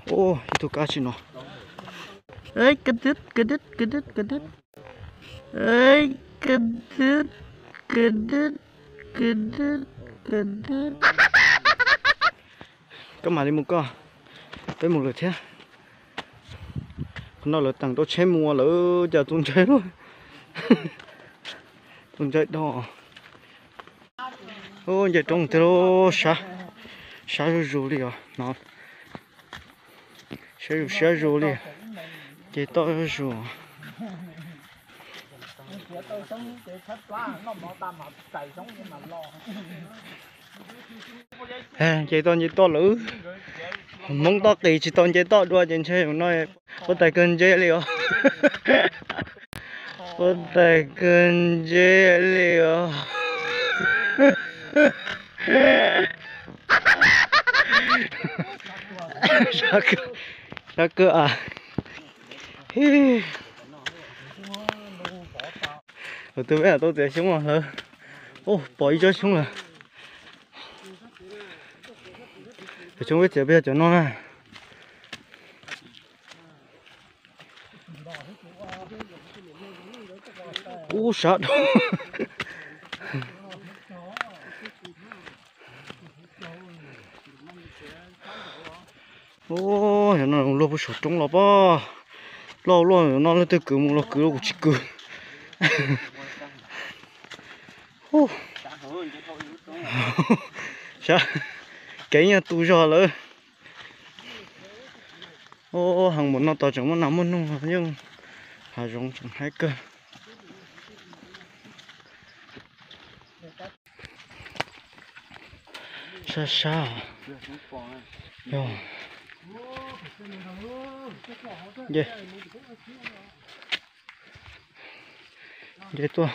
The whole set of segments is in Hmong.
Ib tug kab tsi no. Ka dib ka dib ka dib ka dib. Ka dib ka dib ka dib ka dib. Koj mam li mus koj, peb mus lawm thiab. Qhov no lawv teem rau tsheb mus lawm cas txaus ntshai luaj. Txaus ntshai dhau. Nce roob tiag lauj, sab, sab zuj zus li os no. Sab zus sab zus li. Nce toj zuj zus. Nce toj nce toj lawm. Hmoob toj qis tsis tau nce toj dua ces ntshe no huab tais kawg ntse li os. Huab tais kawg ntse li os. Sab kawg as. Tus peb tau txiav xyoob hlawv. Pom ib tsob xyoob lawm. Cov xyoob peb txiav peb yog cov no na. Ub sab dhau. Yog no luag puag saum roob los pob. Loj luaj no leej twg kwv mus los kwv los kuv tsis kwv. Sab kev nyuag tu zog lawm. Heev npaum no tos tseem muaj nas muaj noog yeej hav zoov tseem haib kawg. Sab sab. Nce tuaj.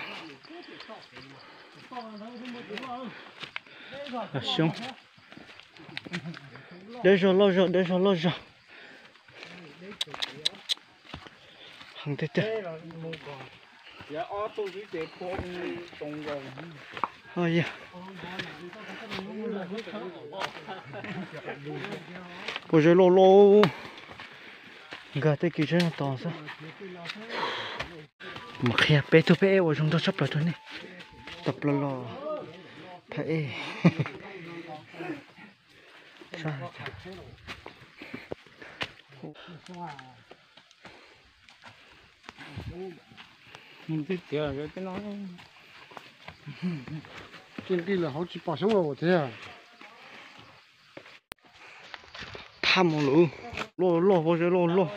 Xyoob. Deb zog loj zog, deb zog loj zog. Heev tiag tiag. Puas zeb loj loj. Nkag tej kiv tsheb no tos xwb. Mas qhia peb tug phab ej uas zoo nraug tshaj plaws rau nej. Tawm plaws los phab ej. Tij nqi lawm hauv tsis pom xyoob los thiab. Thaj mus lawm. Loj loj, pob zeb loj loj.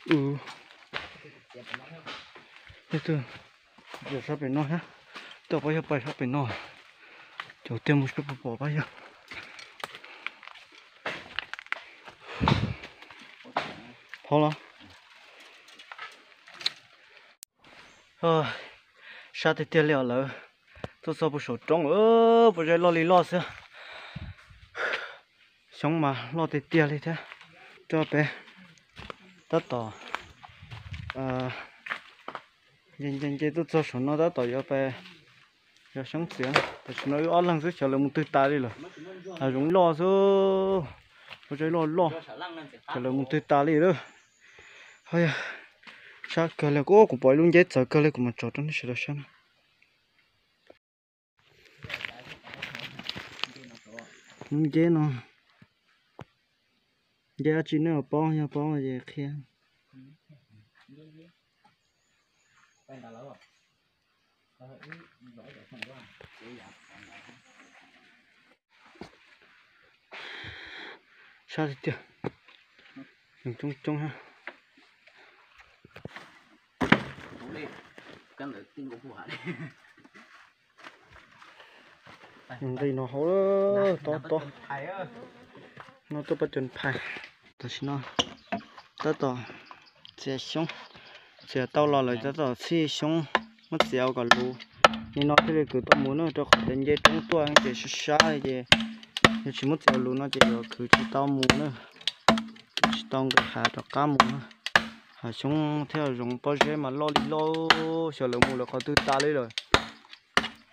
Ub, yog sab pem no thiab. Tej pab yawg pais sab pem no, cov tiag mus peb puas pom pab yawg. Hov los. Sab tiag tiag li os lawm. Tuaj txog puag saum roob, puas zeb loj li loj xwb. Xyoob mas loj tiag tiag li thiab. Rau peb tab tom nce nce nce tuaj txog saum no tab tom yuav pais yog xyoob txiav. Tam sim no wb ob leeg xwb xyov lawv mus twg tas li lawm. Hav zoov loj xwb, puas zeb loj loj, xyov lawv mus twg tas li lawm. Sab kawg li, kuv pom ib lub nceb txawv kawg li kuv mam tsom rau nej sawv daws saib na. Lub nceb no, nceb dab tsi nej paub, yog paub ces qhia. Sab tiag tiag. Coob coob hab. Nqis no hauv, tob tob. No tuaj pab cov phais. Tam sim no tab tom txiav xyoob, txiav tau los lawm tab tom txhij xyoob muab txiav ua kom luv. Li no thiaj li kwv tau mus na, rau qhov tias nce roob tuaj ces sab sab li ces yog tsis muab txiav luv no ces yuav kwv tsis tau mus na. Kwv tsis tau nqis hav rov qab mus na. Hav xyoob thiab zoov pob zeb mas loj li loj, xyov lawv mus lawv qhov twg tas li lawm.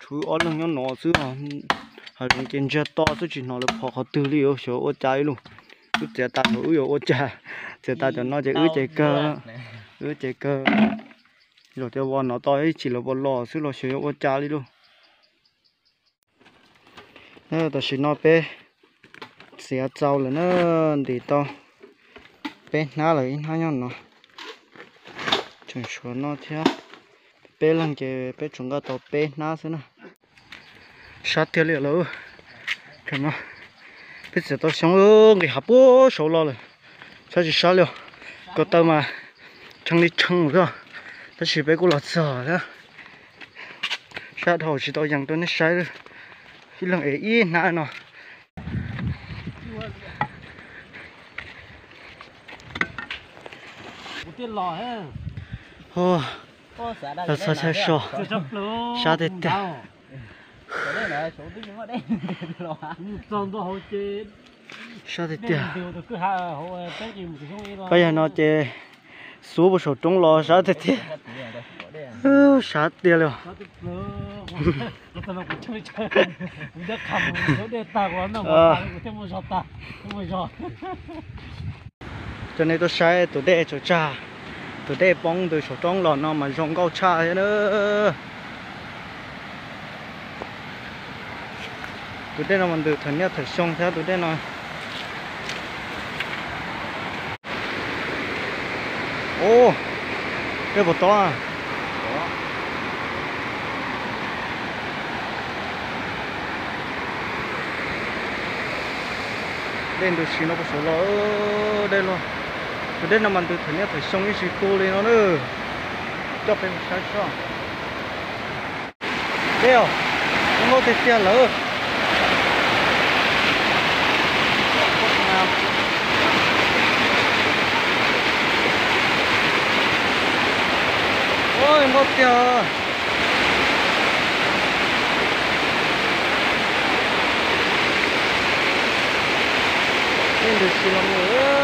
Tshuav wb ob leeg nyob no xwb os. Ces ntsiag to xwb tsis hnov lawv phov qhov twg li, xyov ua cas ib lus. Wb txiav tas thaum wb yuav ua cas, txiav tas cov no ces wb ces kawg, wb ces kawg. Zaum tias vos hnov to ib chim lawv vos los xwb los xyov yuav ua cas li lauj. Tam sim no peb txiav txaus lawm na, ntim tau peb hnab lawm, ib hnab nyob no, tseem tshuav no thiab. Peb leeg ces peb tsuas nqa tau peb hnab xwb na. Sab tiag li lawm. Peb txiav tau xyoob nqis hav puag saud los lawm, sab tsis sab li os. Ko taw mas tshee li tshee xwb, tab sis peb kuj los txog thiab. Sab dhau tsis tau yees rau nej saib, ib leeg ev ib hnab no. Los txog saib so, sab tiag tiag. Sab tiag tiag. Pab yog no ces xuab puag saum roob los sab tiag tiag. Sab tiag li. Coj nej tuaj saib tus dej tsaws tsag, tus dej poob ntws saum roob los no mas zoo nkauj tshaj thiab na. Tus dej no mas ntws thawm niaj thawm xyoo thiab tus dej no. Ub, dej puas tob? Dej ntws si no puag saud los, dej luag. Tus dej no mas ntws thawm niaj thawm xyoo ib tsis tu li no na. Coj peb mus saib tso. Dej os, zoo nkauj tiag tiag lawm. Zoo nkauj tiag. Dej ntws si no mus.